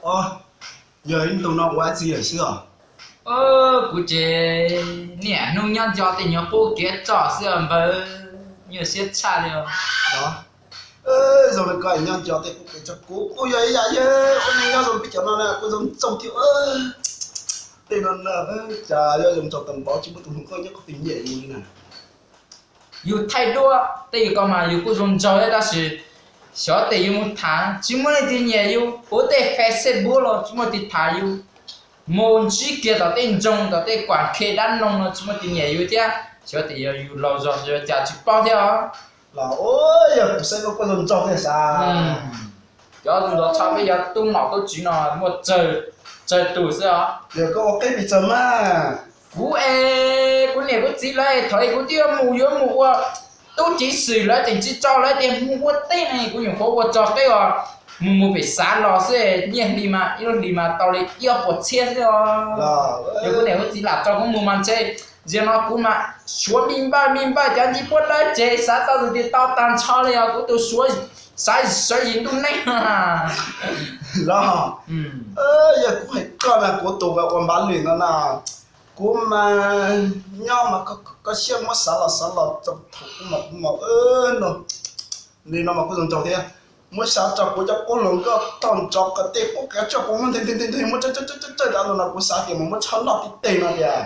Os, yog ib ntu no ua txiv yawm xwb os? Kuv ces niaj hnub nyob nco tej nyuag qub kev txom xwb os npawg, nyuaj siab tshaj li os. Zoo li koj nyob nco tej qub kev txom, kuv kuj yog ib yam, yog ua neej nyob zoo peb cov no na kuj zoo txaus thiab. Tej no na, cas yog zoo txog tau npaum tsis muaj tus hluas nkauj nyob qhov twg nyiam yus li na. Yus thaij duab tej ko mas yus kuj zoo nraug thiab tab sis xyov tes yus mus tham tsis muaj leej twg nyiam yus, puv tej Facebook los tsis muaj leej twg tham yus, mus ntsib kiag tom tej nroog tom tej kuam khe dab noog no tsis muaj leej twg nyiam yus thiab. Xyov tes yog yus laus zog yuav cas tsis paub thiab os. Los yog kuv saib koj kuj zoo nraug thiab sas. Cov zoo nraug tshaj peb cov tub nom tub tswv no muaj tsawg tus xwb os. Yog koj ua qeb pes tsawg mas? Kuv es kuv niam kuv txiv lawv thaum kuv twb yuav mus yuav mus ua tub ceev xwm lawv tseem tsis tso lawv tias mus ua teb ne, kuv nyuam qhuav ua tso qeb os, mus mus pem xav los xwb, nyiaj hli mas ib lub hlis mas tau li ib ob puas txhiab xwb os. Yog kuv niam kuv txiv lam tso kuv mus mas ntshe zaum no kuv mas suav me npawj me npawj cov ncej puab dawb ceev, xav tau tus tias tau tag nrho li os, kuv tus suav sawv yim ntuj neej. Los, yog kuv hais koj na, kuv tus uas npav lwm no na, kuv mas nyob mas koj siab muab xav los xav los txog thaum kuv mas kuv mas no, li no mas kuj zoo nraug thiab. Muab xav txog kuv cov qub hluas nkauj tag nrho qhov tej qub kev txom kuv muab nthe nthe nthe muab tsawg tsawg tsawg tsawg tsawg no, kuv xav tias mus muab tshaj loj tib teg no tias.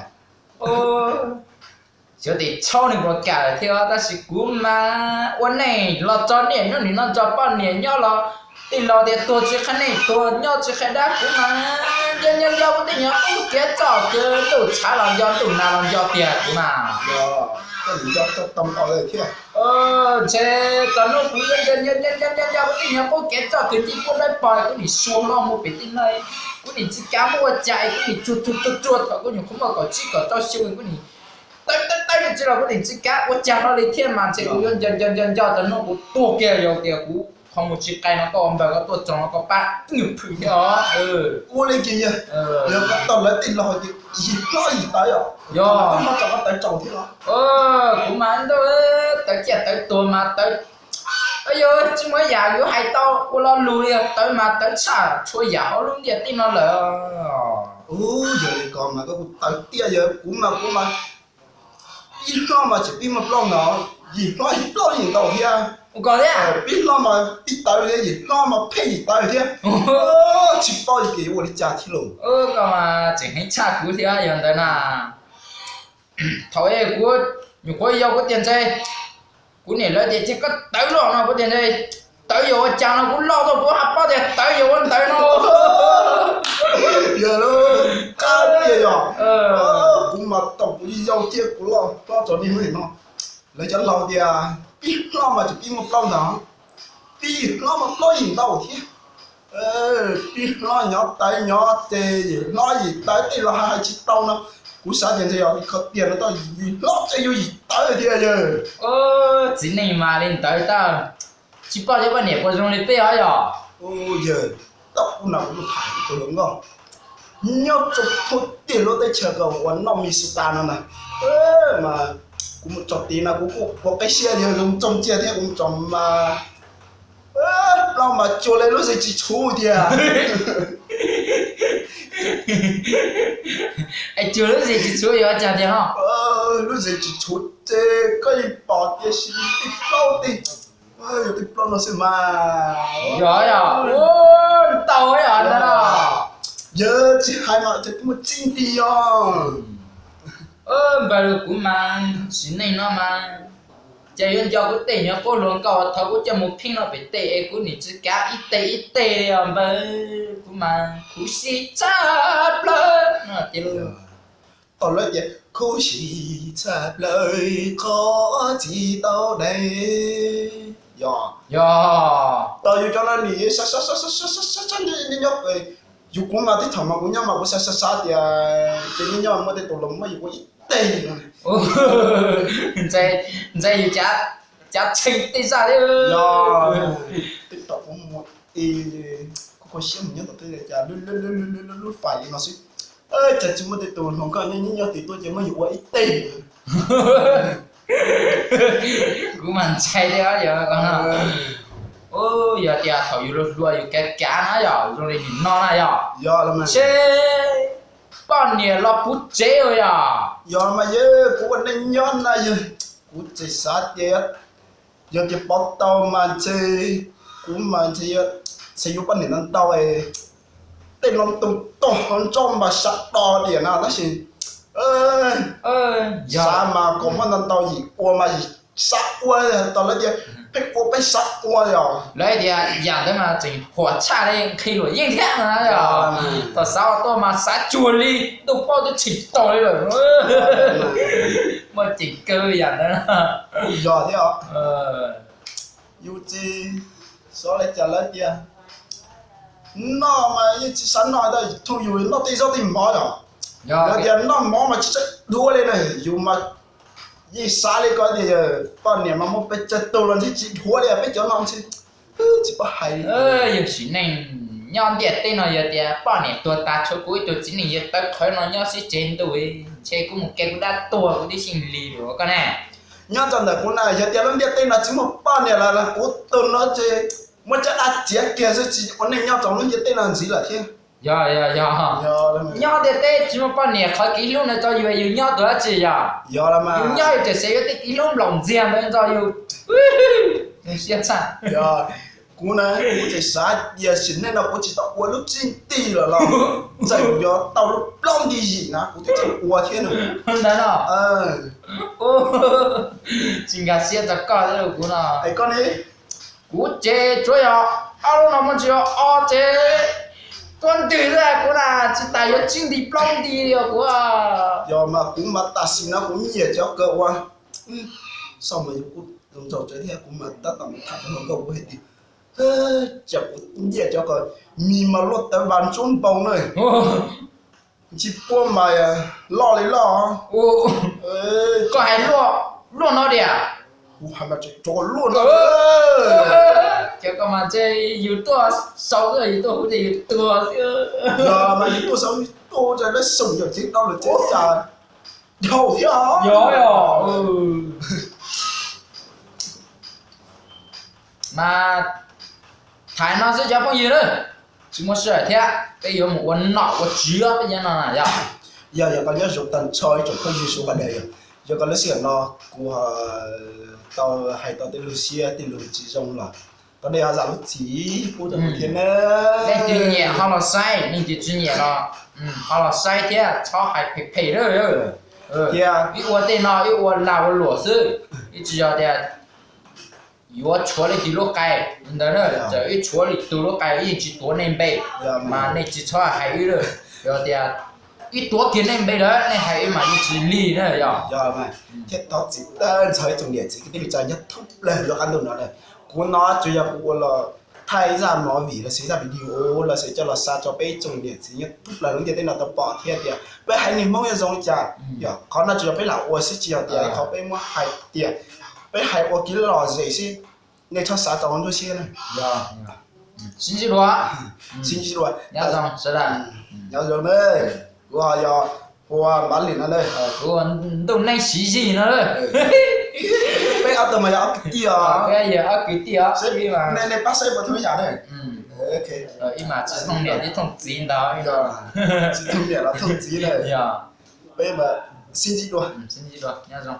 Xyov tes tshauj nws puas kam thiab tab sis kuv mas ua neej los tso niaj hnub nim no tso poj niam nyob los tij laug tias tuag tsis qhia neej tuag nyob tsis qhia dab, kuv mas nco nco nco kuv tej nyuag qub kev txom, ntuj tshav los nco ntuj nag los nco tiag kuv mas. Ntshe txog hnub kuv nco nco nco nco kuv tej nyuag qub kev txom kws ncej puab dawb paug kuv nim sua hlo mus pem tej no, kuv nim tsis kav muab ua cas es kuv nim tsuag tsuag tsuag tsuag thaum kuv nyuam qhuav muaj kaum tsib kaum rau xyoo kuv nim tawb tawb tawb tsis los kuv nim tsis kav ua cas hlo li thiab mas ntshe kuv yuav nco nco nco nco txog hnub kuv tuag kiag, yog tias kuv qhov mus tsis qai no koj ua npawg koj tuaj txog no koj pab nyuam phwm thiab os. Ua li kiag yog, yog koj tau lawv tej laug tias yim hlob yim tawv os. Yog, tau koj tawv tsaus thiab los? Kuv mas ntuj, tawv ciaj tawv tuag mas tawv, yog tsis muaj ib yam yuav hais tau ua lo lus li, tawv mas tawv tshaj txhua yam hauv lub ntiaj teb no lawm. Yog li ko mas koj kuj tawv tiag, yog kuv mas kuv mas ib hlob mas tseem pib muaj plaub ntawd, yim hlob yim plaub yim ntau thiab. Ua koj thiab? Pib hlob mas pib tawv thiab, yim hlob mas pheej yim tawv thiab. Tsis paub yus tias yuav ua li cas thiab lauj. Koj mas tseem heev tshaj kuv thiab yog ntawd na. Thaum es kuv nyuam qhuav yau kuv tias ntshe kuv niam lawv tias cia koj tawv los no kuv tias ntshe tawv yuav ua cas no kuv loj tuaj kuv haj paub tias tawv yuav ua ntawd no. Yog, qab tiag yog. Kuv mas tau kuv yau thiab kuv loj hlob txog niaj hnub no, lawv cov laus tias pib hlob mas tseem pib muaj plaub ntawd, pib yim hlob mas plaub yim ntau thiab. Pib hlob nyob tawv nyob ces yim hlob yim tawv tej los hais tsis tau no. Kuv xav tias ntshe yog li qhov tiag no tau yim hlob tseem yog yim tawv thiab yawg. Txiv neej mas li ntawd tag, tsis paub thiab poj niam puas zoo li peb os yog. Yawg, tau kuv na kuv mus tham tus hluas nkauj nyob rau thoob tiag lub teb chaws ko uas noj mis su tas no na, mas kuv mus txog tid no kuv kuj ua qeb siab yawg zoo txoog cia thiab kuv mus txog mas plaub mas cuag li lub zes tsis tshuv tiag. Es cuag lub zes tsis tshuv yuav cas tiag no? Lub zes tsis tshuv ces koj yeej pom tias sis tej plaub tej, yog tej plaub no xwb mas. Yog yog, ntau yog ntawd no. Yawg tsis hais mas ces kuv mus txij nti os. Npawg, kuv mas sim neej no mas ces yuav nco kuv tej nyuag qub hluas nkauj thaum kuv coj mus pheej no pem tej es kuv nim tsis kav ib teg ib teg li os npawg, kuv mas khuv xim tshaj plaws no tiag. Tau lawv tias khuv xim tshaj plaws qhov txi tau dai. Yog, yog, tau yus cov no nim sab sab sab sab sab nyob nyob, yus kuv mas tib thaum mas kuv nyob mas kuv sab sab sab tias ces nyob nyob muaj tej tus los muab yus ua ib teg no. Ntshe yus cav tshee tej zaj li. Yog, tej thaum kuv mus, kuv kho siab mus nyob tau tej cas lub fais li no xwb, cas tsis muaj tej tus hluas nkauj nyob nyob tid tuaj ces muab yus ua ib teg. Kuv mas ntshai thiab yog ko no. Yog tias thaum yus hluas hluas yus kav kav na yog zoo li nim no na yog, seb poj niam los puv tsev os yog. Yog mas yog kuv ua neej nyob na yog, kuv tseem xav tias yog tias pov tau mas ntshe kuv mas ntshe, ntshe yuav poj niam ntau ntau, tej no tus tog hauv ntsoj mas sab do diam na tab sis xav mas kom muaj ntau ntau yim ua mas yim xav ua, tau lawv tias peb ua peb xav ua yog. Lawv tias yam ntawd mas tseem huam tshaj li nqhis luam yeej thiab na yog. Thaum xav ua tuaj mas xav cuag li ntuj paub twb tsis taus li lawm. Muaj ceem kawg yam ntawd. Yog thiab, yus tsis xav li cas lawv tias noj mas yeej tsis xav noj, thooj yus noj tej zaub tej mov yom. Lawv tias noj mov mas tsis txawj dhuav li na, yus mas yeej xav li ko tias poj niam mas muaj pes tsawg tus los ntshe tsis dhuav li, peb cov no ntshe tsis paub hais li. Yus sim neej nyob ntiaj teb no yog tias poj niam tuag tas tshuav kuv ib tug txiv neej yawg tawv qhawv no nyob sib tsev ntuj, ntshe kuv mus kev kuv dab tuag kuv tib xyeej li lawm koj ne. Nyob rau ntawm kuv na yog tias lub ntiaj teb no tsis muaj poj niam lawm los kuv tus no ces muab caj dab txiav kiag xwb tsis ua neej nyob rau lub ntiaj teb no ntxiv lawm thiab. Yog yog yog, nyob ntiaj teb tsis muaj poj niam qhov kev hlub ntawd rau yus, yus nyob tus dab tsi yog? Yus nyob yus tseem xav yuav tej kev hlub nplaum ntxiag ntawd rau yus. Siab tshaj. Kuv na, kuv tseem xav tias sim neej no kuv tsis tau ua lub tsib nti lawm los txawm yuav tau lub plaub nti yim na kuv twb tseem ua thiab no. Ntawd no, tsis nkag siab txog koj li kuv no. Es koj ne? Kuv ces tsuav yog ob lub no muaj tsis yog ob ces tuab ntwg xwb kuv na, tsis tas yuav tsib nti plaub nti li os kuv. Yog mas kuv mas tam sim no kuv nyiam cov kawg ua, xav mas yus kuj zoo nraug tsev thiab kuv mas tab tom mus tham hluas nkauj kuv hais tias cas kuv nyiam cov kawg, mis mas luaj tawv vas ntsuab npoo na, ntsis puab mas loj li loj. Koj hais luaj, luaj no diam? Kuv hais mas tseem rov luaj no. Ces koj mas ntshe yus tuaj sau xwb, yus tuaj huv ces yus tuag xwb. Yog mas yus tuaj sau, yus tuaj huv ces lawv xum yog cev tau lawm ces cas dhau thiab. Yog, yog. Mas tham no xwb cov phooj ywg na, tsis muaj sij hawm thiab, peb yuav mus ua nom ua tswv peb nyob no na yog. Yog, yog koj nyob zoo tag nrho ib tsoom phooj ywg sawv daws yog, yog koj lub sij hawm no kuv tau hais tau tej lus siab tej lus tsis zoo los koj nej ho zam lub txim pub rau kuv thiab na. Leej twg nyiam ho los saib, leej twg tsis nyiam los ho los saib thiab txhob hais phem phem na. Tias wb ua tej no wb ua lag ua luam xwb, wb tsis yog tias yuav tshuav leej twg lub qai ntawd na, txawm wb tshuav leej twg lub qai wb yeej tsis tuav nej npe, mas nej tsis txhob hais wb lawm. Yog tias wb tuav kiag nej npe lawm nej hais wb mas yeej tsis lig na yog. Thiab thov txim tag nrho ib tsoom niam txiv kwv tij neej tsa nyob thoob plaws lub qab ntuj no na. Kuv no tsuas yog kuv ua los thaij zaj movie los sis zaj video los sis coj los xa rau peb ib tsoom niam txiv nyob thoob plaws lub ntiaj teb no tau pom thiab tias peb haiv neeg Hmoob yuav zoo li cas. Yog qhov no tsuas yog peb lam ua xwb tsis yog tias qhov peb muab hais tias peb hais ua kev lom zem xwb, nej txhob xav tau ntsuab siab na. Sib ntsib dua. Sib ntsib dua. Nyob zoo sawv daws. Nyob zoo na. Kuv ho yog Hua Npav Lim no na. Kuv Ntuj Neeb Siv Yig no. Peb ob tug mas yog ob kwv tij os. Peb yog ob kwv tij os. Nej pab saib puas thooj ib yam na. Ib mas tsis thooj niam tsis thooj txiv ntag. Tsis thooj niam los thooj txiv na. Peb mas sib ntsib dua. Sib ntsib dua nyob zoo.